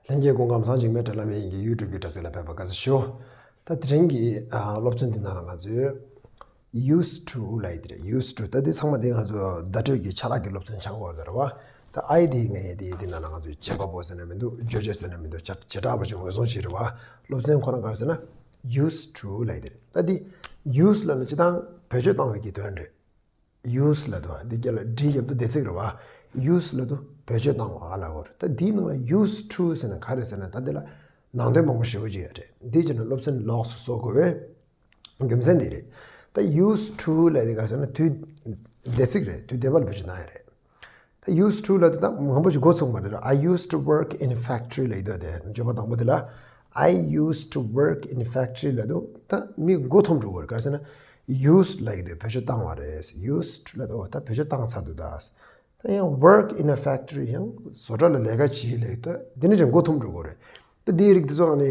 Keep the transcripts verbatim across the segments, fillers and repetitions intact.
ལྷན་རྒྱས་སྐུ་ཁམས་བཟང་། འཇིགས་མེད་དྲ་ལམ་ཡིན་གྱི་YouTube་གི་དྲ་ཚིགས་ལ་ཕེབས་པར་དགའ་བསུ་ཞུ། ད་དེ་རིང་གི་ཨ་སློབ་ཚན་འདི་ནང་ལ་ང་ཚོས་used to་ལབ་ཡས་དེ་རེད། used to། ད་འདི་ཚང་མ་འདི་ང་ཚོ་བརྡ་སྤྲོད་ཀྱི་ཆ་ལག་གི་སློབ་ཚན་ཆགས་ཡོད་རེད་བ། ད་I་འདི་ངས་འདི་འདི་ནང་ལ་ང་ཚོས་བྱེད་པ་པོ་ཟེར་ན་མི་འདུག་བརྗོད་བྱ་ཟེར་ན་མི་འདུག་བྱ་བྱེ་བྲག་པ་ཅིག་ངོས་བཟུང་བྱས་རེད་བ། སློབ་ཚན་ཁོ་རང་ག་རེ་ཟེར་ན་used to་ལབ་ཡས་དེ་རེད། ད་འདི་use་ལབ་ན་སྤྱིར་བཏང་བེད་སྤྱོད་བཏང་བའི་གི་དོན་རེད། use་ལབ་དུས་འདི་རྒྱབ་ལ་འདི་རྒྱབ་ཏུ་འདས་ཚིག་རེད་བ། use་ལབ་དུས་བེད་སྤྱོད་བཏང་བ་ལབ་དགོས་རེད། ད་འདིའི་ནང་ལ་used to་ཟེར་ན་ག་རེ་ཟེར་ན། ད་འདི་ལ་ནང་དོན་མང་པོ་ཞེ་པོ་ཅིག་ཡོད་རེད། འདི་བྱས་ན་སློབ་ཚན་ལོགས་སུ་བཟོ་དགོས་པའི་རྒྱུ་མཚན་འདི་རེད། ད་used to་ལབ་དེ་ག་ཟེར་ན་དུས་འདས་ཚིག་རེད། དུས་འདས་པ་ལ་བེད་སྤྱོད་བཏང་ཡ་རེད། ད་used to་ལབ་དུས་ད་མང་པོ་ཞིག་འགོ་ཚུགས་མ་རེད། I used to work in a factory་ལབ་ཡས་དེ་བརྗོད་པ་དང་པོ་དེ་ལ། I used to work in a factory་ལབ་དུས་ད་མི་མགོ་འཐོམ་འགྲོ་གི་རེད། ག་རེ་ཟེར་ན་used་ལབ་ཡས་དེ་བེད་སྤྱོད་བཏང་བ་རེད། used་ལབ་དུས་ད་བེད་སྤྱོད་བཏང་ཚར་འདུག་ད་ད་ཡང་work in a factory་ཡང་བཟོ་གྲྭ་ལ་ལས་ཀ་བྱེད་ལབ་ཡས་དེ་འདི་ནས་ཀྱང་མགོ་འཐོམ་འགྲོ་གི་རེད། ད་འདིའི་རིགས་དེ་ཚོ་ཨ་ནི།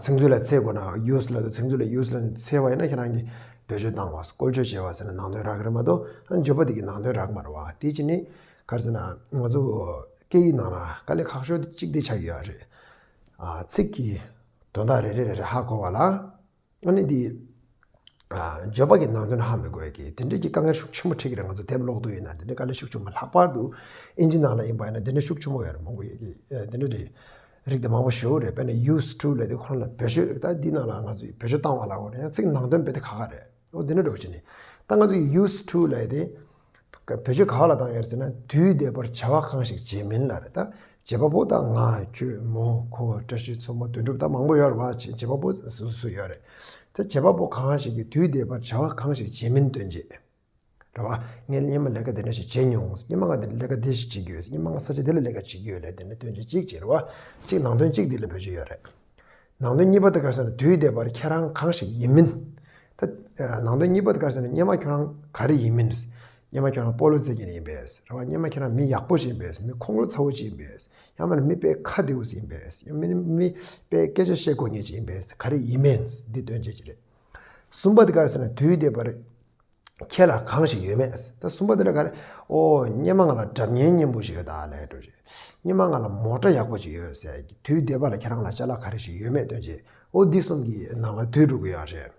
ཚིག་མཛོད་ལ་འཚོལ་དགོས་ན་use་ལབ་དུས་ཚིག་མཛོད་ལ་use་ལབ་ནས་འཚོལ་བ་ཡིན་ན་ཁྱེད་རང་གིས་བེད་སྤྱོད་བཏང་བ་བཀོལ་སྤྱོད་བྱས་པ་ཟེར་ནས་ནང་དོན་རག་གི་རེད་མ་གཏོགས་ཨ་ནི་བརྗོད་པ་དེ་གི་ནང་དོན་རག་མ་རེད་བ། དེ་ཅི་ནི་ག་རེ་ཟེར་ན་ང་ཚོ་སྐད་ཡིག་ནང་ལ་དཀའ་ལས་ཁག་ཤོས་དེ་གཅིག་དེ་ཆགས་ཀྱི་ཡོད་རེད། ཚིག་གི་དོན་དག་རེ་རེ་རེ་རེ་ཧ་གོ་བ་ལ་ཨ་ནི་འདི་བརྗོད་པ་གི་ནང་དོན་ཧ་མི་གོ་ཡ་གི་དེ་འདྲ་གི་དཀའ་ངལ་ཤུགས་ཆེན་པོ་འཕྲད་ཀྱི་རེད། ང་ཚོ་དེབ་ཀློག་དུས་ཡིན་ན་དེ་འདྲ་དཀའ་ལས་ཤུགས་ཆེན་པོ། ལྷག་པར་དུ་ཨིན་ཇི་ནང་ལ་ཡིན་པ་ཡིན་ན་དེ་འདྲ་ཤུགས་ཆེན་པོ་ཡོད་རེད། མང་པོ་ཡོད་ཀྱི་དེ་འདྲ་རེད། རིགས་དེ་མང་པོ་ཞེ་པོ་རེད། དཔེར་ན་used to་ལབ་དེ་ཁོ་རང་ལ་བེད་སྤྱོད་ད་འདི་ནང་ལ་ང་ཚོས་བེད་སྤྱོད་བཏང་བ་ལབ་དགོས་རེད། ཡང་ཚིག་ནང་དོན་རྦད་དེ་ཁག་ཁག་རེད། འོ་འདི་འདྲ་འགྲོ་བྱས་ནས་ད་ང་ཚོས་used to་ལབ་དེ་བེད་སྤྱོད་ག་པ་ལ་བཏང་ཡོད་རེད་ཟེར་ན་དུས་འདས་པར་བྱ་བ་གང་ཞིག་བྱེད་མིན་ལབ་རེད། ད་བྱེད་པ་པོ་ད་ང་ཁྱོད་མོ་ཁོ་བཀྲ་ཤིས་མཚོ་མོ་དོན་གྲུབ་ད་མང་པོ་ཡོད་རེད་བ། བྱེད་བྱེད་པ་པོ་སུ་སུ་ཡོད་རེད། ད་བྱེད་པ་པོ་གང་ཞིག་གིས་དུས་འདས་པར་བྱ་བ་གང་ཞིག་བྱེད་མིན་སྟོན་བྱེད། རེད་བ། ངས་སྔོན་མ་ལས་ཀ་དེ་འདྲ་ཞིག་བྱས་མྱོང་། སྔོན་མ་ང་དེ་ལས་ཀ་དེ་ཞིག་བྱེད་ཀྱི་ཡོད། སྔོན་མ་ང་ས་ཆ་དེ་ལ་ལས་ཀ་བྱེད་ཀྱི་ཡོད་ལབ་དེ་འདྲ་སྟོན་བྱེད་ཅིག་བྱེད་རེད་བ། གཅིག་ནང་དོན་གཅིག་དེ་ལ་བེད་སྤྱོད་ཡོད་རེད། ནང་དོན་གཉིས་པ་དེ་ག་རེ་ཟེར་ན་དུས་འདས་པར་ཁྱེད་རང་གང་ཞིག་ཡིན་མིན། ད་ནང་དོན་གཉིས་པ་དེ་ག་རེ་ཟེར་ན་སྔོན་མ་ཁྱོད་རང་ག་རེ་ཡིན་མིན། སྔོན་མ་ཁྱོད་རང་སྤོ་ལོ་རྩེད་མཁན་ཡིན་པས་རེད་བ། སྔོན་མ་ཁྱེད་རང་མི་ཡག་པོ་ཞིག་ཡིན་པས། མི་ཁོང་ཁྲོ་ཚ་བོ་ཞིག་ཡིན་པས། ཡང་མིན་ན་མི་དཔེ་ཁ་བདེ་བོ་ཞིག་ཡིན་པས། ཡང་མིན་ན་མི་དཔེ་སྐད་ཆ་བཤད་གོ་མཁན་ཞིག་ཡིན་པས། ག་རེ་ཡིན་མིན་འདི་སྟོན་བྱེད་ཀྱི་རེད། གསུམ་པ་དེ་ག་རེ་ཟེར་ན་དུས་འདས་པར་ཁྱེད་ལ་གང་ཞིག་ཡོད་མེད། ད་གསུམ་པ་དེ་ལ་ག་རེ། ཨོ་སྔོན་མ་ང་ལ་སྒྲ་སྙན་སྙན་པོ་ཞིག་ཡོད་ད་ལབ་འགྲོ་ཞིག་སྔོན་མ་ང་ལ་མོ་ཊ་ཡག་པོ་ཞིག་ཡོད་ཟེར་གྱི་དུས་འདས་པ་ལ་ཁྱེད་རང་ལ་ཅ་ལག་ག་རེ་ཞིག་ཡོད་མེད་སྟོན་བྱེད། ཨོ་འདི་གསུམ་གྱི་ནང་ལ་དུས་འགྲོ་གི་ཡོད་རེད།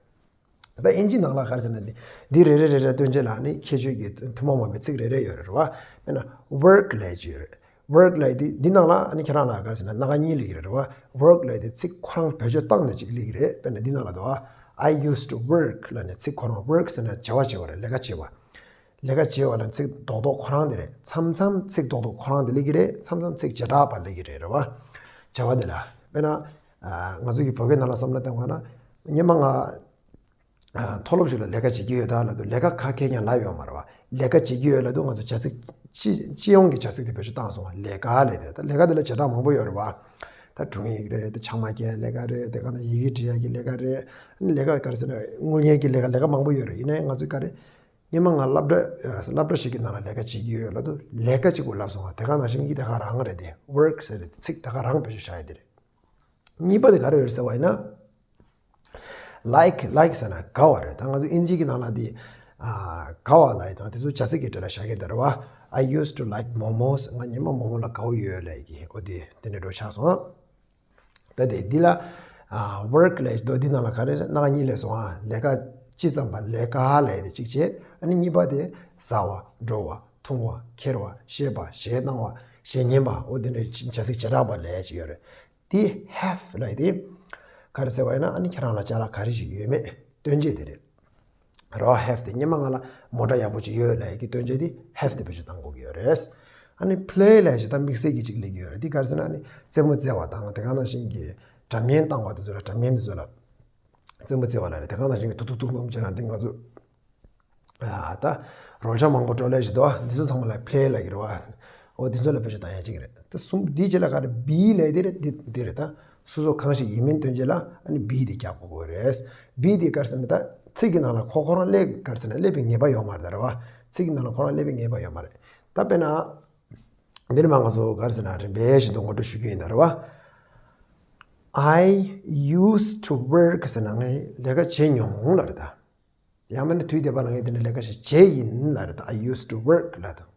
ད་ཨིན་ཇི་ནང་ལ་ག་རེ་ཟེར་ན་འདི་འདི་རེ་རེ་རེ་རེ་སྟོན་བྱེད་ལ་ནི་ཁྱད་ཆོས་ཀྱི་ཐུན་མོང་མ་ཡིན་པའི་ཚིག་རེ་རེ་ཡོད་རེད་བ། དཔེར་ན་work་ལབ་ཀྱི་ཡོད་རེད། work་ལབ་དེ་འདི་ནང་ལ་ཨ་ནི་ཁྱེད་རང་ལ་ག་རེ་ཟེར་ན་སྣ་ཁ་གཉིས་སླེབས་ཀྱི་རེད་བ། work་ལབ་དེ་ཚིག་ཁོ་རང་བེད་སྤྱོད་བཏང་ནས་ཅིག་སླེབས་ཀྱི་རེད། དཔེར་ན་འདི་ནང་ལ་འདུག་ཨ། I used to work་ལབ་ནས་ཚིག་ཁོ་རང་། work་ཟེར་ན་བྱ་བ་བྱེད་པ་རེད། ལས་ཀ་བྱེད་པ། ལས་ཀ་བྱེད་པ་ལ་ཚིག་རྡོག་རྡོག་ཁོ་རང་དེ་རེད། མཚམས་མཚམས་ཚིག་རྡོག་རྡོག་ཁོ་རང་དེ་སླེབས་ཀྱི་རེད། མཚམས་མཚམས་ཚིག་བྱེ་བྲག་པ་སླེབས་ཀྱི་རེད་རེད་བ། བྱ་བ་དེ་ལ་དཔེར་ན་ང་ཚོ་གི་བོད་སྐད་ནང་ལ་བསམ་བློ་བཏང་བ་ན་སྔོན་མ་ང་མཐོ་སློབ་ཞིག་ལ་ལས་ཀ་བྱེད་ཀྱི་ཡོད་ད་ལབ་དུས་ལས་ཀ་ག་གེ་ཀྱང་ལབ་ཡོད་མ་རེད་བ། ལས་ཀ་བྱེད་ཀྱི་ཡོད་ལབ་དུས་ང་ཚོ་བྱ་ཚིག་སྤྱི་སྤྱི་ཡོངས་ཀྱི་བྱ་ཚིག་དེ་བེད་སྤྱོད་བཏང་སོང་བ། ལས་ཀ་ལབ་དེ་ད་ལས་ཀ་དེ་ལ་བྱེ་བྲག་མང་པོ་ཡོད་རེད་བ། ད་དྲུང་ཡིག་རེད། ད་ཕྱག་མ་རྒྱག་ལས་ཀ་རེད། དེ་ག་ནང་ཡི་གེ་འབྲི་ཡག་གི་ལས་ཀ་རེད། ལས་ཀ་ག་རེ་ཟེར་ན་དངུལ་གཉེར་གྱི་ལས་ཀ་ལས་ཀ་མང་པོ་ཡོད་རེད། ཡིན་ནའི་ང་ཚོས་ག་རེ་སྔོན་མ་ང་སློབ་གྲྭ་སློབ་གྲྭ་ཞིག་གི་ནང་ལ་ལས་ཀ་བྱེད་ཀྱི་ཡོད་ལབ་དུས་ལས་ཀ་གཅིག་པོ་ལབ་སོང་བ། དེ་ག་ནང་བཞིན་གྱི་དེ་ག་རང་རེད་དེ། work་ཟེར་དེ་ཚིག་དེ་ག་རང་བེད་སྤྱོད་བྱ་ཡ་དེ་རེད། གཉིས་པ་དེ་ག་རེ་ཡོད་ཟེར་བ་ཡིན་ན། like like་ཟེར་ན་དགའ་བ་རེད། ད་ང་ཚོ་ཨིན་ཇི་གི་ནང་ལ་དེ་ཨ་དགའ་བ་ལབ་ཡ་དང་དེ་ཚོ་བྱ་ཚིག་གི་གྲས་ལ་བཞག་གི་རེད་བ། I used to like momos། ང་སྔོན་མ་མོ་མོ་ལ་དགའ་བོ་ཡོད་ལབ་ཀྱི། ཨོ་དེ་དེ་འདྲ་འགྲོ་ཆགས་སོང་། ད་དེ་འདི་ལ་ཨ་work་ལབ་དོ་འདི་ནང་ལ་ག་རེ་སྣ་ཁ་གཉིས་སླེབས་སོང་ཨ། ལས་ཀ་ཅི་ཙམ་པ་ལས་ཀ་ལབ་ཡ་དེ་གཅིག་བྱས། ཨ་ནི་གཉིས་པ་དེ་ཟ་བ་འགྲོ་བ་འཐུང་བ་ཁྱེར་བ་བཞེས་པ་བཞེས་གནང་བ་བཞེས་ཉན་པ། ཨོ་དེ་འདྲ་བྱ་ཚིག་བྱེ་བྲག་པ་ལབ་ཡ་ཅིག་ཡོད་རེད། དེ་have་ལབ་ཡ་དེ་ག་རེ་ཟེར་བ་ཡིན་ན་ཨ་ནི་ཁྱེད་རང་ལ་ཅ་ལག་ག་རེ་ཞིག་ཡོད་མེད་སྟོན་བྱེད་དེ་རེད། རེད་བ། have་དེ་སྔོན་མ་ང་ལ་མོ་ཊ་ཡག་པོ་ཅིག་ཡོད་ལབ་ཡ་གི་སྟོན་བྱེད་དེ་have་དེ་བེད་སྤྱོད་བཏང་དགོས་ཀྱི་ཡོད་རེད། ཨ་ནི་play་ལབ་ཡ་ཅིག་ད་དམིགས་བསལ་གྱི་ཅིག་སླེབས་ཀྱི་ཡོད་རེད། དེ་ག་རེ་ཟེར་ན་ཨ་ནི་རྩེད་མོ་རྩེ་བ་དང་དེ་ག་ནང་བཞིན་གྱི་སྒྲ་སྙན་བཏང་བ་དེ་ཚོ་ལ། སྒྲ་སྙན་དེ་ཚོ་ལ་རྩེད་མོ་རྩེ་བ་ལ་རེད། དེ་ག་ནང་བཞིན་གྱི་ཐུག་ཐུག་ཐུག་ཐུག་བྱས་ན་དེ་ང་ཚོ་ཨ་ད་རོལ་ཆ་མང་པོ་དཀྲོལ་ཡ་ཞིག་འདུག་ཨ། འདི་ཚོ་ཚང་མ་ལ་play་ལབ་ཀྱི་རེད་བ། འོ་འདི་ཚོ་ལ་བེད་སྤྱོད་བཏང་ཡ་གཅིག་རེད། ད་གསུམ་འདིའི་རྗེས་ལ་ག་རེ་be་ལབ་ཡ་དེ་རེད། འདི་འདི་རེད། ད་སོ་སོ་གང་ཞིག་ཡིན་མིན་སྟོན་བྱེད་ལ་ཨ་ནི་be་དེ་རྒྱག་དགོས་ཀྱི་རེད། be་དེ་ག་རེ་ཟེར་ན་ད་ཚིག་གི་ནང་ལ་ཁོ་ཁོ་རང་སླེབས་ག་རེ་ཟེར་ན་སླེབས་པའི་ངེས་པ་ཡོད་མ་རེད་ད་རེད་བ། ཚིག་གི་ནང་ལ་ཁོ་རང་སླེབས་པའི་ངེས་པ་ཡོད་མ་རེད། ད་དཔེར་ན་འདི་ནི་མ་ང་ཚོ་ག་རེ་ཟེར་ན་རིམ་པས་བཞིན་དུ་ངོ་སྤྲོད་ཞུ་རྒྱུ་ཡིན་ད་རེད་བ། I used to work་ཟེར་ན་ངས་ལས་ཀ་བྱེད་མྱོང་ལབ་རེད་ད། ཡང་མིན་ན་དུས་འདས་པ་ལ་ངས་འདི་འདྲ་ལས་ཀ་ཞིག་བྱས་ཡིན་ལབ་རེད་ད། I used to work་ལབ་དང་།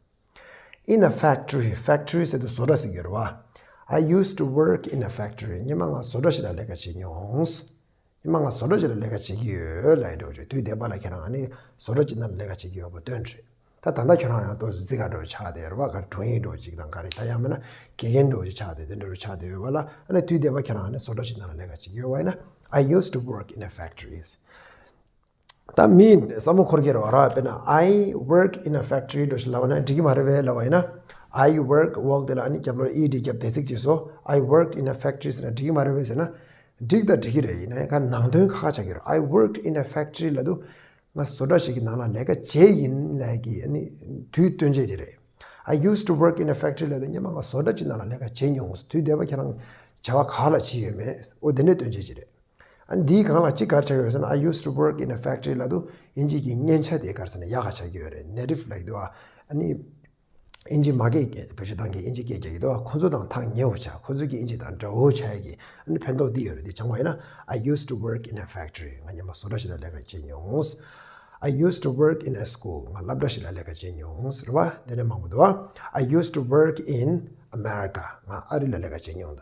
In a factory, factory་ཟེར་དུས་བཟོ་གྲྭ་ཟེར་གྱི་ཡོད་རེད་བ། I used to work in a factory. སྔོན་མ་ང་བཟོ་གྲྭ་ཞིག་ལ་ལས་ཀ་བྱེད་མྱོང་། སྔོན་མ་ང་བཟོ་གྲྭ་ཞིག་ལ་ལས་ཀ་བྱེད་ཀྱི་ཡོད་ལབ་ཡིན་འགྲོ་རེད། དུས་འདས་པ་ལ་ཁྱེད་རང་ཨ་ནི་བཟོ་གྲྭ་ཅིག་ནང་ལ་ལས་ཀ་བྱེད་ཀྱི་ཡོད་པ་སྟོན་རེད། ད་ད་ལྟ་ཁྱོད་རང་ཡང་ཏོག་ཙམ་རྫིག་ག་འགྲོ་ཆགས་བསྡད་རེད་བ། ག་དྲུང་ཡིག་འགྲོ་ཅིག་དང་ག་རེ་ད་ཡང་མིན་ན་དགེ་རྒན་འགྲོ་ཅིག་ཆགས་བསྡད་དེ་འདྲ་རུ་ཆགས་བསྡད་ཡོད་པ་ལ། ཨ་ནི་དུས་འདས་པ་ཁྱེད་རང་ཨ་ནི་བཟོ་གྲྭ་ཞིག་ནང་ལ་ལས་ཀ་བྱེད་ཀྱི་ཡོད་པ་ཡིན་ན། I used to work in a factory. ད་མི་བསམ་བློ་འཁོར་གྱི་རེད་བ་ར། དཔེར་ན་I work in a factory འགྲོ་ཞིག་ལབ་པ་ན་འགྲིག་གི་མ་རེད་པས་ལབ་པ་ཡིན་ན། I work, work དེ་ལ་ཨ་ནི་རྒྱབ་ལོགས་ed རྒྱབ་བསྡད་ཚིག་ཅིག་བཟོ། I worked in a factory ཟེར་ན་འགྲིག་གི་མ་རེད་པས་ཟེར་ན། འགྲིག་ད་འགྲིག་གི་རེད། ཡིན་ན་ཡང་ག་ནང་དོན་ཁ་ཁ་ཆགས་ཀྱི་རེད། I worked in a factory ལབ་དུས་ང་བཟོ་གྲྭ་ཞིག་གི་ནང་ལ་ལས་ཀ་བྱས་ཡིན་ལབ་ཀྱི་ཨ་ནི་དུས་སྟོན་བྱེད་ཀྱི་རེད། I used to work in a factory ལབ་དུས་སྔོན་མ་ང་བཟོ་གྲྭ་ཅིག་ནང་ལ་ལས་ཀ་བྱས་མྱོང་། དུས་འདས་པ་ཁྱེད་རང་བྱ་བ་ག་ལ་བྱས་ཡོད་མེད་འོ་དེ་འདྲས་སྟོན་བྱེད་ཀྱི་རེད། ཨ་འདིའི་སྒང་ལ་གཅིག་ག་རེ་ཆགས་ཡོད་ཟེར་ན། I used to work in a factory ལབ་དུས་དབྱིན་ཇི་གི་སྙན་ཆ་དེ་ག་རེ་ཟེར་ན་ཡག་ག་ཆགས་ཀྱི་ཡོད་རེད། Native ལབ་ཀྱི་འདུག་ཨ། ཨ་ནི་དབྱིན་ཇི་མ་སྐད་བེད་སྤྱོད་བཏང་མཁན་དབྱིན་ཇི་སྐད་རྒྱག་གི་འདུག་ཨ། ཁོ་ཚོ་དང་ཐག་ཉེ་བོ་ཆགས། ཁོ་ཚོ་གི་དབྱིན་ཇི་དང་འདྲ་བོ་ཆགས་ཡས་ཀྱི་ཨ་ནི་ཕན་ཐོགས་འདི་ཡོད་རེད། འདི་སྦྱང་བ་ཡིན་ན། I used to work in a factory. ང་སྔོན་མ་བཟོ་གྲྭ་ཞིག་ལ་ལས་ཀ་བྱས་མྱོང་། I used to work in a school. ང་སློབ་གྲྭ་ཞིག་ལ་ལས་ཀ་བྱས་མྱོང་ཟེར་བ་དེ་འདྲ་མང་པོ་འདུག་ཨ། I used to work in America. ང་ཨ་རི་ལ་ལས་ཀ་བྱས་མྱོང་ད།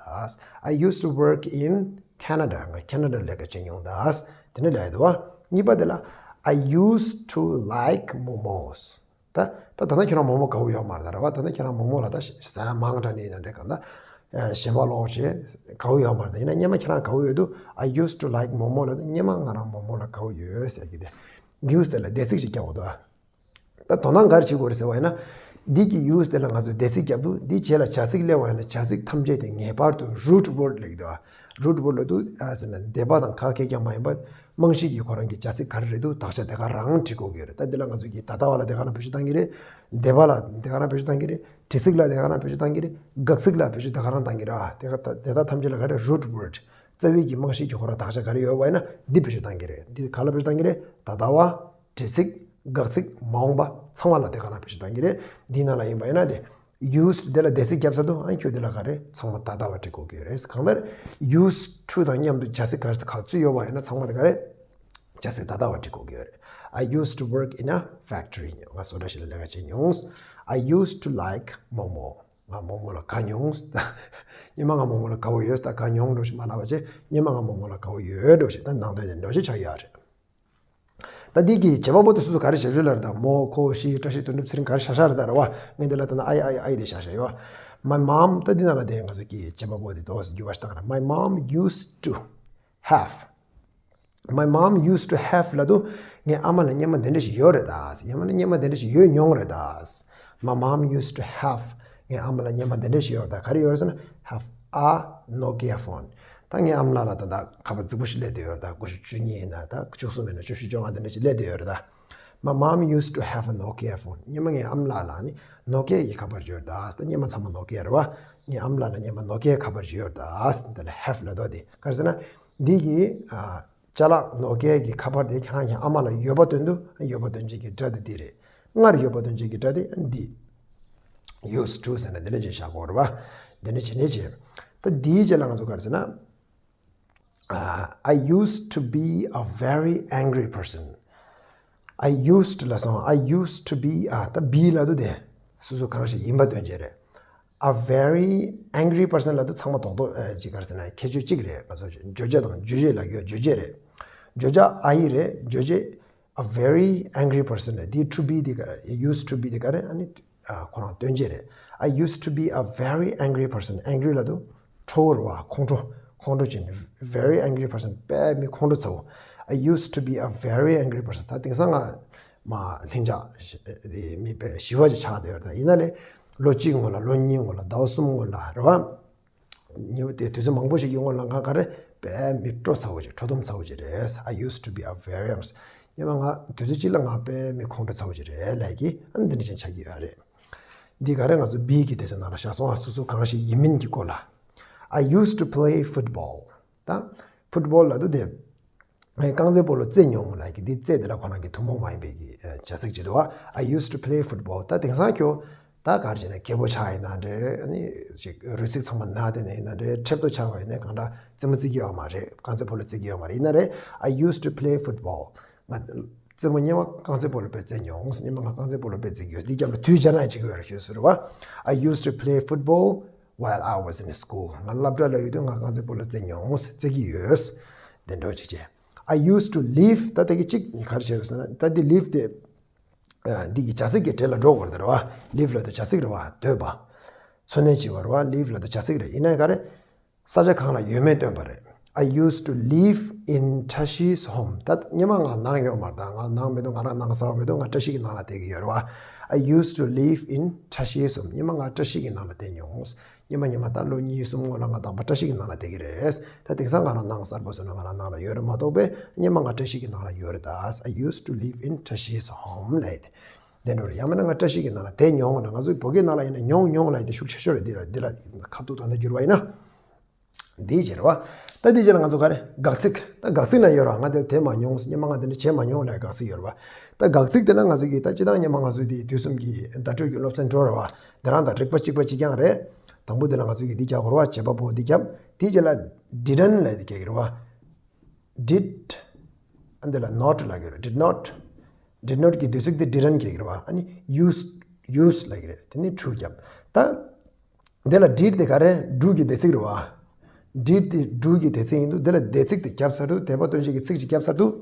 I used to work in Canada. ང་ཁེ་ན་ཌ་ལ་ལས་ཀ་བྱས་མྱོང་ད། དེ་འདྲ་ལབ་ཡ་འདུག་ཨ། གཉིས་པ་དེ་ལ། I used to like momos. ད་ད་ད་ལྟ་ཁྱེད་རང་མོག་མོག་དགའ་བོ་ཡོད་མ་རེད་ད་རེད་བ། ད་ལྟ་ཁྱེད་རང་མོག་མོག་ལ་ད་ཟ་ཡ་མང་དྲགས་ནས་ཡིན་ན་འདྲ་གང་ལྟར་ཞེན་པ་ལོག་བྱས་དགའ་བོ་ཡོད་མ་རེད། ད་ཡིན་ན་སྔོན་མ་ཁྱེད་རང་དགའ་བོ་ཡོད་དུས། I used to like momo ལབ་དུས་སྔོན་མ་ང་རང་མོག་མོག་ལ་དགའ་བོ་ཡོད་ཟེར་གྱི་དེ། use དེ་ལ་འདས་ཚིག་ཅིག་རྒྱག་དགོས་འདུག་ཨ། ད་དོ་སྣང་ག་རེ་བྱེད་དགོས་རེད་ཟེར་བ་ཡིན་ན། འདི་གི་use དེ་ལ་ང་ཚོས་འདས་ཚིག་རྒྱབ་དུས་འདི་རྗེས་ལ་བྱ་ཚིག་སླེབས་པ་ཡིན་ན་བྱ་ཚིག་ཐམས་ཅད་དེ་ངེས་པར་དུ་root word ལབ་ཀྱི་འདུག་ཨ། root word ལབ་དུས་ཨ་ཟེར་ན་འདས་པ་དང་ཁ་ཁེར་རྐྱང་མ་ཡིན་པར་རྨང་གཞི་གི་ཁོ་རང་གི་བྱ་ཚིག་ག་རེ་རེད་འདུག་དག་ཆ་དེ་ག་རང་བྲིས་དགོས་ཀྱི་ཡོད་རེད། ད་འདི་ལ་ང་ཚོ་གིས་ད་ལྟ་བ་ལ་དེ་ག་རང་བེད་སྤྱོད་བཏང་གི་རེད། འདས་པ་ལ་དེ་ག་རང་བེད་སྤྱོད་བཏང་གི་རེད། དྲི་ཚིག་ལ་དེ་ག་རང་བེད་སྤྱོད་བཏང་གི་རེད། དགག་ཚིག་ལ་བེད་སྤྱོད་དེ་ག་རང་བཏང་གི་རེད། དེ་ག་དེ་དག་ཐམས་ཅད་ལ་ག་རེ་root word རྩ་བའི་གི་རྨང་གཞི་གི་ཁོ་རང་དག་ཆ་ག་རེ་ཡོད་པ་ཡིན་ན་འདི་བེད་སྤྱོད་བཏང་གི་རེད། འདི་ག་ལ་བེད་སྤྱོད་བཏང་གི་རེད། ད་ལྟ་བ། དྲི་ཚིག་དགག་ཚིག་མ་འོངས་པ་ཚང་མ་ལ་དེ་ག་ལ་བེད་སྤྱོད་བཏང་གི་རེད། འདིའི་ནང་ལ་ཡིན་པ་ཡིན་ན་དེ། used དེ་ལ་འདས་ཚིག་བརྒྱབ་ཚར་དུས་ཨ་ཁྱོད་དེ་ལ་ག་རེ་ཚང་མ་ད་ལྟ་བ་འབྲི་དགོས་ཀྱི་ཡོད་རེད། གང་ལྟར་used to དང་མཉམ་དུ་བྱ་ཚིག་ག་རེ་ག་ཚོད་ཡོད་པ་ཡིན་ན་ཚང་མ་དེ་ག་རེ་བྱ་ཚིག་ད་ལྟ་བ་འབྲི་དགོས་ཀྱི་ཡོད་རེད། I used to work in a factory. ང་བཟོ་གྲྭ་ཞིག་ལ་ལས་ཀ་བྱེད་མྱོང་། I used to like momo. ང་མོག་མོག་ལ་དགའ་མྱོང་། སྔོན་མ་ང་མོག་མོག་ལ་དགའ་བོ་ཡོད། ད་དགའ་མྱོང་འགྲོ་ཞིག་མ་ལབ་པ་བྱས། སྔོན་མ་ང་མོག་མོག་ལ་དགའ་བོ་ཡོད་འགྲོ་ཞིག་ད་ནང་དོན་དེ་འགྲོ་ཞིག་ཆགས་ཡོད་རེད། ད་འདི་གི་བྱེད་པ་པོ་དེ་སོ་སོ་ག་རེ་ཞབས་ཞུ་ལ་རེད། ད་མོ་ཁོ་ཤི་བཀྲ་ཤིས་དོན་གྲུབ་ཚེ་རིང་ག་རེ་བཞག་བཞག་རེད་ད་རེད་བ། ངས་འདི་ལ་ད་ན་I I I དེ་བཞག་བཞག་ཡོད། My mom ད་འདི་ནང་ལ་དེ་ང་ཚོ་གི་བྱེད་པ་པོ་དེ་ཏོག་ཙམ་འགྱུར་བ་ཞིག་བཏང་ར། My mom used to have. My mom used to have ལབ་དུས་ངའི་ཨ་མ་ལ་སྔོན་མ་དེ་འདྲ་ཞིག་ཡོད་རེད་ད། སྔོན་མ་ལ་སྔོན་མ་དེ་འདྲ་ཞིག་ཡོད་མྱོང་རེད་ད། My mom used to have. ངའི་ཨ་མ་ལ་སྔོན་མ་དེ་འདྲ་ཞིག་ཡོད་རེད་ད། ག་རེ་ཡོད་རེད་ཟེར་ན་have a Nokia phone. ད་ངའི་ཨ་མ་ལགས་ལ་ད་ད་ཁ་པར་རྫིག་པོ་ཞིག་སླེབས་བསྡད་ཡོད་རེད་ད། དགུ་བཅུ་གཉིས་ཡིན་ན་ད་བཅུ་གསུམ་ཡིན་ན་བཅུ་བཞི་བཅོ་ལྔ་དེ་འདྲ་ཞིག་སླེབས་བསྡད་ཡོད་རེད་ད། My mom used to have a Nokia phone. སྔོན་མ་ངའི་ཨ་མ་ལགས་ལ་ནི་ནོ་ཀི་ཡ་གི་ཁ་པར་ཅིག་ཡོད་རེད་ད། ད་སྔོན་མ་ཚང་མ་ནོ་ཀི་ཡ་རེད་བ། ངའི་ཨ་མ་ལགས་ལ་སྔོན་མ་ནོ་ཀི་ཡ་ཁ་པར་ཅིག་ཡོད་རེད་ད། དེ་ལ་have ལབ་དོ་དེ་ག་རེ་ཟེར་ན། འདི་གི་ཨ་ཅ་ལག་ནོ་ཀི་ཡ་གི་ཁ་པར་དེ་ཁྱེད་རང་གི་ཨ་མ་ལ་ཡོད་པ་སྟོན་དུས་ཡོད་པ་སྟོན་བྱེད་ཀྱི་སྒྲ་དེ་འདི་རེད། སྔར་ཡོད་པ་སྟོན་བྱེད་ཀྱི་སྒྲ་དེ་འདི། used to ཟེར་ན་འདི་འདྲ་ཅིག་བཞག་དགོས་རེད་བ། འདི་འདྲ་བྱས་ནས་བྱས། ད་འདིའི་རྗེས་ལ་ང་ཚོ་ག་རེ་ཟེར་ན། Uh, I used to be a very angry person. I used ལབ་སོང་། I used to be ཨ་ད་be ལབ་དུས་དེ་སོ་སོ་གང་ཞིག་ཡིན་པ་སྟོན་བྱེད་རེད། A very angry person ལབ་དུས་ཚང་མ་རྡོག་རྡོག་ཨ་ཅིག་ག་རེ་ཟེར་ན་ཁྱད་ཆོས་གཅིག་རེད། ང་ཚོ་བརྗོད་བྱ་དང་རྗོད་བྱེད་ལབ་ཀྱི་ཡོད། རྗོད་བྱེད་རེད། བརྗོད་བྱ་I རེད། རྗོད་བྱེད། A very angry person རེད། འདི་to be འདི་ག་རེ། Used to be འདི་ག་རེ། ཨ་ནི་ཨ་ཁོ་རང་སྟོན་བྱེད་རེད། I used to be a very angry person. Angry ལབ་དུས་ཁྲོ་བོ་རེད་བ། ཁོང་ཁྲོ། ཁོང་ཁྲོ་ཅན། Very angry person དཔེ་མི་ཁོང་ཁྲོ་ཚ་བོ། I used to be a very angry person. ད་དེང་སང་ང་མ་ལྷིང་འཇགས་དེ་མི་དཔེ་ཞི་བ་ཅིག་ཆགས་བསྡད་ཡོད་རེད། ད་ཡིན་ན་ལས་ལོ་གཅིག་སྔོན་ལ་ལོ་གཉིས་སྔོན་ལ་ཟླ་བ་གསུམ་སྔོན་ལ་རེད་བ། ཉེ་བའི་དུས་ཚོད་མང་པོ་ཞིག་གི་སྔོན་ལ་ང་ག་རེ་དཔེ་མི་ཁྲོ་ཚ་བོ་ཅིག་ཁྲོ་གཏུམ་ཚ་བོ་ཅིག་རེད། I used to be a very angry. སྔོན་མ་ང་དུས་ཚོད་གཅིག་ལ་ང་དཔེ་མི་ཁོང་ཁྲོ་ཚ་བོ་ཅིག་རེད་ལབ་ཀྱི་ཨ་འདི་འདྲ་ཅན་ཆགས་ཀྱི་ཡོད་རེད། འདི་ག་རེ་ང་ཚོ་be གི་སྡེ་ཚན་ནང་ལ་བཞག་སོང་ཨ། སོ་སོ་གང་ཞིག་ཡིན་མིན་གྱི་སྐོར་ལ། I used to play football. ད་football ལབ་དུས་དེ། ངས་རྐང་རྩེད་སྤོ་ལོ་རྩེ་མྱོང་ལབ་ཀྱི་འདི་རྩེ་དེ་ལ་ཁོ་རང་གི་ཐུན་མོང་མ་ཡིན་པའི་གི་བྱ་ཚིག་ཅིག་འདུག་བ། I used to play football. ད་དེང་སང་ཁྱོད་ད་ག་རེ་བྱས་ན་རྒད་པོ་ཆགས་ཡིན་ན་འདྲ། ཨ་ནི་ཅིག་རུས་ཚིགས་ཚང་མ་ན་བསྡད་ན་ཡིན་ན་འདྲ། ཁྲེབ་ཏོ་ཆགས་པ་ཡིན་ན་གང་འདྲ་རྩེད་མོ་རྩེ་གི་ཡོད་མ་རེད། རྐང་རྩེད་སྤོ་ལོ་རྩེ་གི་ཡོད་མ་རེད། ཡིན་ན་རེད། I used to play football. ང་རྩེད་མོ་སྔོན་མ་རྐང་རྩེད་སྤོ་ལོ་དཔེ་རྩེ་མྱོང་། སྔོན་མ་ང་རྐང་རྩེད་སྤོ་ལོ་དཔེ་རྩེ་གི་ཡོད། འདི་རྒྱབ་ལ་དུས་སྦྱར་ན་ཡང་འགྲིག་གི་ཡོད་རེད་ཞུ་ཟེར་བ། I used to play football while I was in school. ང་སློབ་གྲྭ་ལ་ཡོད་དུས་ང་རྐང་རྩེད་སྤོ་ལོ་རྩེ་མྱོང་། རྩེ་གི་ཡོད། དེ་འདྲ་ཅིག་བྱས། I used to live. ད་དེ་གི་གཅིག་ག་རེ་བྱས་ཡོད་ཟེར་ན། ད་དེ་live དེ་འདི་གི་བྱ་ཚིག་གི་གྲས་ལ་འགྲོ་དགོས་རེད་ར་བ། Live ལབ་དུས་བྱ་ཚིག་རེད་བ། སྡོད་པ། འཚོ་གནས་བྱེད་པ་རེད་བ། Live ལབ་དུས་བྱ་ཚིག་རེད། ཡིན་ནའི་ག་རེ། ས་ཆ་གང་ལ་ཡོད་མེད་སྟོན་པ་རེད། I used to live in Trashi's home. ད་སྔོན་མ་ང་ནང་ཡོད་མ་རེད། ད་ང་ནང་མེད་དུས། ང་རང་ནང་གསར་པ་མེད་དུས། ང་བཀྲ་ཤིས་ཀྱི་ནང་ལ་བསྡད་ཀྱི་ཡོད་རེད་བ། I used to live in Trashi's home. སྔོན་མ་ང་བཀྲ་ཤིས་ཀྱི་ནང་ལ་བསྡད་མྱོང་། སྔོན་མ་སྔོན་མ་ད་ལོ་གཉིས་གསུམ་སྔོན་ལ་ང་དང་པོ་བཀྲ་ཤིས་ཀྱི་ནང་ལ་བསྡད་ཀྱི་རེད། ད་དེང་སང་ང་རང་ནང་གསར་པ་བཟོས་ནས་ང་རང་ནང་ལ་ཡོད་རེད་མ་གཏོགས་པས། སྔོན་མ་ང་བཀྲ་ཤིས་ཀྱི་ནང་ལ་ཡོད་རེད་ད། I used to live in Trashi's home ལབ་ཡོད་དེ། དེ་འདྲ་རེད། ཡང་མིན་ན་ང་བཀྲ་ཤིས་ཀྱི་ནང་ལ་བསྡད་མྱོང་། ང་ཚོ་བོད་སྐད་ནང་ལ་ཡིན་ན་མྱོང་མྱོང་ལབ་ཡ་དེ་ཤུགས་ཆེ་ཤོས་རེད། འདི་ལ་འདི་ལ་ཁ་ཐུག་དོན་དག་བསྒྱུར་བ་ཡིན་ན། འདི་བྱེད་རེད་བ། ད་འདི་རྗེས་ལ་ང་ཚོ་ག་རེ། དགག་ཚིག་ད་དགག་ཚིག་ན་ཡོད་ར། ང་དེ་དེ་མ་མྱོང་། སྔོན་མ་ང་དེ་འདྲ་བྱས་མ་མྱོང་ལབ་དགག་ཚིག་ཡོད་རེད་བ། ད་དགག་ཚིག་དེ་ལ་ང་ཚོ་གིས་ད་སྤྱིར་བཏང་སྔོན་མ་ང་ཚོའི་དེ་དུས་གསུམ་གྱི་བརྡ་སྤྲོད་ཀྱི་སློབ་ཚན་འགྲོ་རེད་བ། དེ་རང་དང་རིགས་པ་གཅིག་པ་གཅིག་རྐྱང་རེད། དང་པོ་དེ་ལ་ང་ཚོ་གིས་འདི་རྒྱག་དགོས་རེད་བ། བྱེད་པ་པོ་འདི་རྒྱབ། དེ་རྗེས་ལ་didn't ལབ་དེ་རྒྱག་གི་རེད་བ། Did ཨ་འདི་ལ་not ལབ་ཀྱི་རེད། Did not did not གི་ཟློས་ཚིག་དེ་didn't གི་རེད་བ། ཨ་ནི་used used ལབ་ཀྱི་རེད། དེ་ནི་to རྒྱབ། ད་འདི་ལ་did དེ་ག་རེ། do གི་ཟློས་ཚིག་རེད་བ། did དེ་do གི་ཟློས་ཚིག་ཡིན་དུས། འདི་ལ་ཟློས་ཚིག་དེ་བརྒྱབ་ཚར་དུས། འདོད་པ་སྟོན་བྱེད་ཀྱི་ཚིག་ཅིག་བརྒྱབ་ཚར་དུས།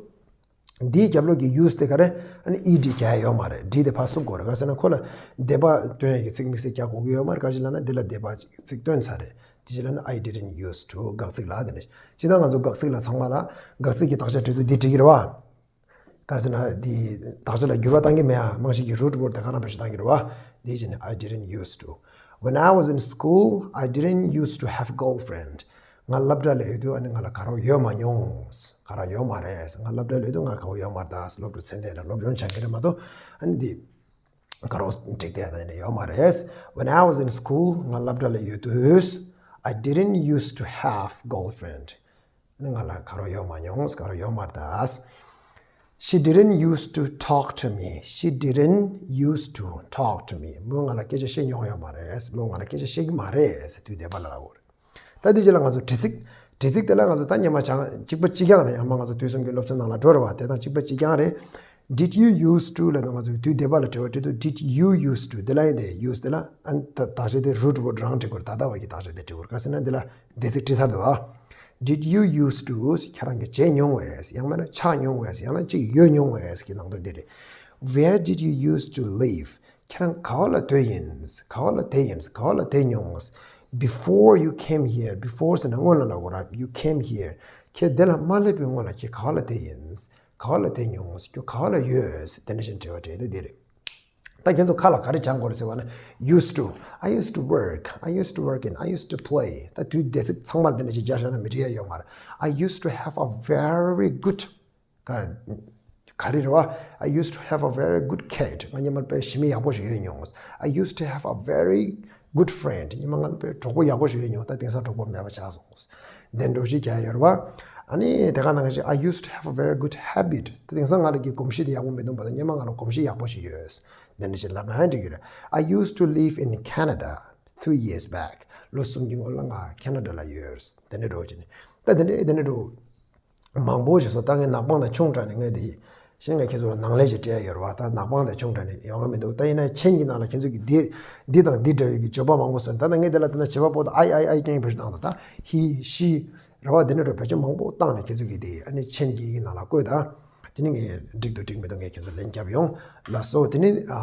འདིའི་རྒྱབ་ལོགས་ཀྱི་used དེ་ག་རེ། ཨ་ནི་ed རྒྱག་ཡ་ཡོད་མ་རེད། ed དེ་ཕར་བསུབ་དགོས་རེད། ག་རེ་ཟེར་ན་ཁོ་ལ་འདོད་པ་སྟོན་ཡ་གི་ཚིག་དམིགས་བསལ་རྒྱག་དགོས་ཀྱི་ཡོད་མ་རེད། ག་རེ་ཟེར་ལབ་ན་འདི་ལ་འདོད་པ་ཚིག་སྟོན་ཚར་རེད། དེ་ཅི་ལབ་ན། I didn't used to དགག་ཚིག་ལ་དེ་ནས་ཇི་ལྟར་ང་ཚོ་དགག་ཚིག་ལ་ཚང་མ་ལ་དགག་ཚིག་གི་དག་ཆ་འབྲི་དུས་འདི་འབྲི་གི་རེད་བ། ག་རེ་ཟེར་ན་འདི་དག་ཆ་ལ་འགྱུར་བ་གཏང་གི་མེད་ཨ། རྨང་གཞི་གི་root word དེ་ག་རང་བེད་སྤྱོད་གཏང་གི་རེད་བ། འདི་བྱས་ནས། I didn't used to. When I was in school, I didn't used to have girlfriend. ང་སློབ་གྲྭ་ལ་ཡོད་དུས་ཨ་ནི་ང་ལ་དགའ་རོགས་ཡོད་མ་མྱོང་། དགའ་རོགས་ཡོད་མ་རེད། ང་སློབ་གྲྭ་ལ་ཡོད་དུས་ང་དགའ་པོ་ཡོད་མ་རེད། ད་སློབ་ཕྲུག་ཚན་ལྡན་ལ་སློབ་སྦྱོང་སྦྱང་གི་རེད་མ་གཏོགས། ཨ་ནི་འདི་དགའ་རོགས་འགྲིག་བསྡད་ཡ་ད་ནི་ཡོད་མ་རེད། When I was in school, ང་སློབ་གྲྭ་ལ་ཡོད་དུས། I didn't used to have girlfriend. ང་ལ་དགའ་རོགས་ཡོད་མ་མྱོང་། དགའ་རོགས་ཡོད་མ་རེད་ད། She didn't used to talk to me. She didn't used to talk to me. མོས་ང་ལ་སྐད་ཆ་བཤད་མྱོང་ཡོད་མ་རེད། མོས་ང་ལ་སྐད་ཆ་བཤད་ཀྱི་མ་རེད་ཟེར་དུས་འདོད་པ་ལ་ལབ་དགོས་རེད། ད་དེ་རྗེས་ལ་ང་ཚོ་དྲི་ཚིག་དྲི་ཚིག་དེ་ལ་ང་ཚོ་ད་སྔོན་མ་ཆ་གཅིག་པ་གཅིག་རྐྱང་རེད། ཡང་མ་ང་ཚོ་དུས་གསུམ་གྱི་སློབ་ཚན་ནང་ལ་འགྲོ་རེད་བ། དེ་དང་གཅིག་པ་གཅིག་རྐྱང་རེད། Did you used to ལབ་དུས་ང་ཚོ་དུས་འདོད་པ་ལ་དྲི་བ་དྲི་དུས། Did you used to དེ་ལ་ཡིན་ཏེ། Used དེ་ལ་ཨ་ནི་ད་དག་ཆ་དེ་root word རང་འབྲི་དགོས་རེད། ད་ལྟ་བ་གི་དག་ཆ་དེ་འབྲི་དགོས་རེད། ག་རེ་ཟེར་ན་འདི་ལ་འདོད་ཚིག་བྲིས་ཚར་འདུག་ཨ། Did you used to ཁྱེད་རང་གིས་བྱས་མྱོང་བས། ཡང་མིན་ན་ཆགས་མྱོང་བས། ཡང་ན་གཅིག་ཡོད་མྱོང་བས་ཀྱི་ནང་དོན་འདི་རེད། Where did you used to live? ཁྱེད་རང་ག་བ་ལ་སྡོད་ཡིན། ག་བ་ལ་བསྡད་ཡིན། ག་བ་ལ་བསྡད་མྱོང་། Before you came here. Before ཟེར་ན་སྔོན་ལ་ལབ་དགོས་ར། You came here. ཁྱེད་འདི་ལ་མ་སླེབས་པའི་སྔོན་ལ་ཁྱེད་ག་བ་ལ་བསྡད་ཡིན། ག་བ་ལ་བསྡད་མྱོང་། ཁྱོད་ག་བ་ལ་ཡོད། དེ་འདྲ་ཞིག་དྲི་བ་དྲིས་ཏེ་འདི་རེད། ད་ཁྱེད་ཚོ་ཁ་ལ་ག་རེ་སྦྱང་དགོས་རེད་ཟེར་བ་ན། Used to. I used to work. I used to work in. I used to play. ད་དུས་འདོད་ཚིག་ཚང་མར་འདི་འདྲ་ཞིག་སྦྱར་བཞག་ན་མི་འགྲིག་ཡ་ཡོད་མ་རེད། I used to have a very good ག་ག་རེ་རེད་བ། I used to have a very good cat. ང་སྔོན་མ་དཔེ་ཞི་མི་ཡག་པོ་ཞིག་ཡོད་མྱོང་། I used to have a very good friend. སྔོན་མ་ང་ལ་དཔེ་གྲོགས་པོ་ཡག་པོ་ཞིག་ཡོད་མྱོང་། ད་དེང་སང་གྲོགས་པོ་མེད་པ་ཆགས་སོང་། དེ་འདྲ་ཞིག་རྒྱག་ཡོད་རེད་བ། ཨ་ནི་དེ་ག་ནང་བཞིན། I used to have a very good habit. ད་དེང་སང་ང་ལ་གི་གོམས་གཤིས་དེ་ཡག་པོ་མི་འདུག་པ། ད་སྔོན་མ་ང་ལ་གོམས་གཤིས་ཡག་པོ་ཞིག་ཡོད། དེ་འདྲ་ཞིག་ལབ་ན་འགྲིག་གི་རེད། I used to live in Canada three years back. ལོ་གསུམ་གྱི་སྔོན་ལ་ང་ཁེ་ན་ཌ་ལ་ཡོད། དེ་འདྲ་འགྲོ་བྱས་ནས། ད་དེ་འདྲ་དེ་འདྲ་འགྲོ། མང་པོ་ཞིག་སོང་། ད་ངས་ནག་པང་དང་ཆུང་དྲགས་ནས་ངས་དེ་གཞན་ངས་ཁྱེད་ཚོ་ལ་ནང་ལས་ཅིག་སྤྲད་ཡོད་རེད་བ། ད་ནག་པང་དང་ཆུང་དྲགས་ནས་ཡོང་བ་མི་འདུག་ད་ཡིན་ན་མཆན་གྱི་ནང་ལ་ཁྱེད་ཚོ་གིས་འདི་འདི་དང་འདི་འདྲ་བའི་གི་བརྗོད་པ་མང་པོ་སོང་། ད་ལྟ་ངས་དེ་ལ་བལྟས་ན་བྱེད་པ་པོ་དང་I I I རྐྱང་བེད་སྤྱོད་བཏང་འདུག་ད་he she རེད་བ། དེ་འདྲ་འགྲོ་བེད་སྤྱོད་མང་པོ་བཏང་ནས་ཁྱེད་ཚོ་གིས་དེ་ཨ་ནི་མཆན་གྱི་གི་ནང་ལ་བཀོད་དང་། དེ་ནི་ངས་འགྲིག་འདུག་འགྲིག་མི་འདུག་ངས་ཁྱེད་ཚོ་ལན་རྒྱབ་ཡོང་། ལགས་སོ། དེ་ནི་ཨ་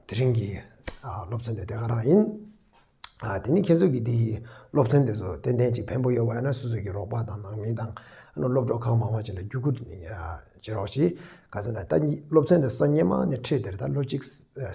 དེ་རིང་གི་ཨ་སློབ་ཚན་དེ་དེ་ག་རང་ཡིན། ཨ་དེ་ནི་ཁྱེད་ཚོ་གི་དེ་སློབ་ཚན་དེ་ཚོ་ཏན་ཏན་ཅིག་ཕན་པོ་ཡོད་པ་ཡིན་ན། སོ་སོ་གི་རོགས་པ་དང་ནང་མི་དང་ཨ་ནི་སློབ་གྲོགས་གང་མང་མང་ཅིག་ལ་བརྒྱུད་སྐུར་བྱེད་རོགས་གྱིས། ག་ཟེར་ན་ད་སློབ་ཚན་དེ་སྔོན་མ་ནས་ཁྲིད་དེ་རེད། ད་ལོ་གཅིག་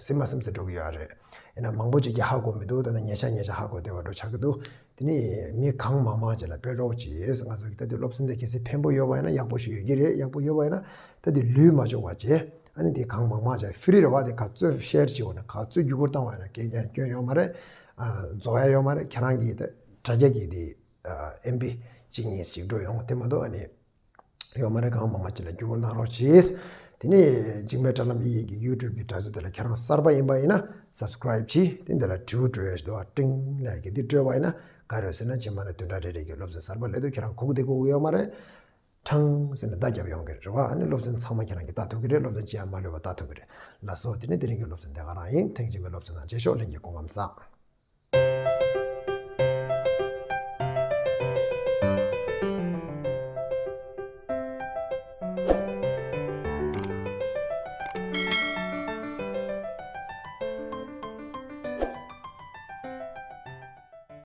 ཟིན་མ་ཟིན་ཟེར་འགྲོ་གི་ཡོད་རེད། ཡིན་ན་མང་པོ་ཅིག་གིས་ཧ་གོ་མི་འདུག་ད་ལྟ་ཉེ་ཆར་ཉེ་ཆར་ཧ་གོ་བསྡད་པ་འདྲ་ཆགས་ཀྱི་འདུག་དེ་ནི་མི་གང་མང་མང་ཅིག་ལ་སྤེལ་རོགས་གྱིས། ང་ཚོ་གི་ད་དུང་སློབ་ཚན་དེ་གལ་སྲིད་ཕན་པོ་ཡོད་པ་ཡིན་ན་ཡག་པོ་ཞིག་ཡོད་ཀྱི་རེད། ཡག་པོ་ཡོད་པ་ཡིན་ན་ད་དེ་ལུས་མ་འཇོག་པ་བྱས། ཨ་ནི་དེ་གང་མང་མང་བྱས། ཧྥི་རི་རེད་བ། དེ་ག་ཚོད་ཤེར་བྱེད་འོ་ན། ག་ཚོད་བརྒྱུད་སྐུར་བཏང་བ་ཡིན་ན་གལ་ཀྱང་སྐྱོན་ཡོད་མ་རེད། ཨ་རྫོགས་ཡ་ཡོད་མ་རེད། ཁྱེད་རང་གི་ད་དྲ་རྒྱ་གི་དེ་ཨེམ་བི་གཅིག་གཉིས་ཅིག་འགྲོ་ཡོང་། དེ་མ་གཏོགས་ཨ་ནི་ཡོད་མ་རེད། གང་མང་མང་ཅིག་ལ་བརྒྱུད་སྐུར་གནང་རོགས་གྱིས། དེ་ནས་འཇིགས་མེད་དྲ་ལམ་ཨི་ཡིག་གི་ཡུ་ཊུབ་གི་དྲ་ཚིགས་དེ་ལ་ཁྱེད་རང་གསར་པ་ཡིན་པ་ཡིན་ན་སབ་སི་ཀ་རའིབ་གྱིས། དེ་འདི་ལ་དྲིལ་བུ་འགྲོ་ཡ་ཞིག་འདུག་བ། ཀྲིང་ལབ་ཀྱི་འདི་བཀྲོལ་བ་ཡིན་ན་ག་རེ་ཡོད་ཟེར་ན། རྗེས་མ་ལ་བདུན་ཕྲག་རེ་རེ་གི་སློབ་ཚན་གསར་པ་སླེབས་དུས་ཁྱེད་རང་སྒུག་བསྡད་དགོས་ཀྱི་ཡོད་མ་རེད། ཁྲང་ཟེར་ནས་བརྡ་བརྒྱབ་ཡོང་གི་རེད་བ། ཨ་ནི་སློབ་ཚན་ཚང་མ་ཁྱེད་རང་གིས་ལྟ་ཐུབ་ཀྱི་རེད། སློབ་ཚན་གཅིག་ཡང་མ་ལུས་པ་ལྟ་ཐུབ་ཀྱི་རེད། ལགས་སོ། དེ་ནས་དེ་རིང་གི་སློབ་ཚན་དེ་ག་རང་ཡིན། ཐེངས་རྗེས་མའི་སློབ་ཚན་ནང་མཇལ་ཆོག་ལྷན་རྒྱས་སྐུ་ཁམས་བཟང་།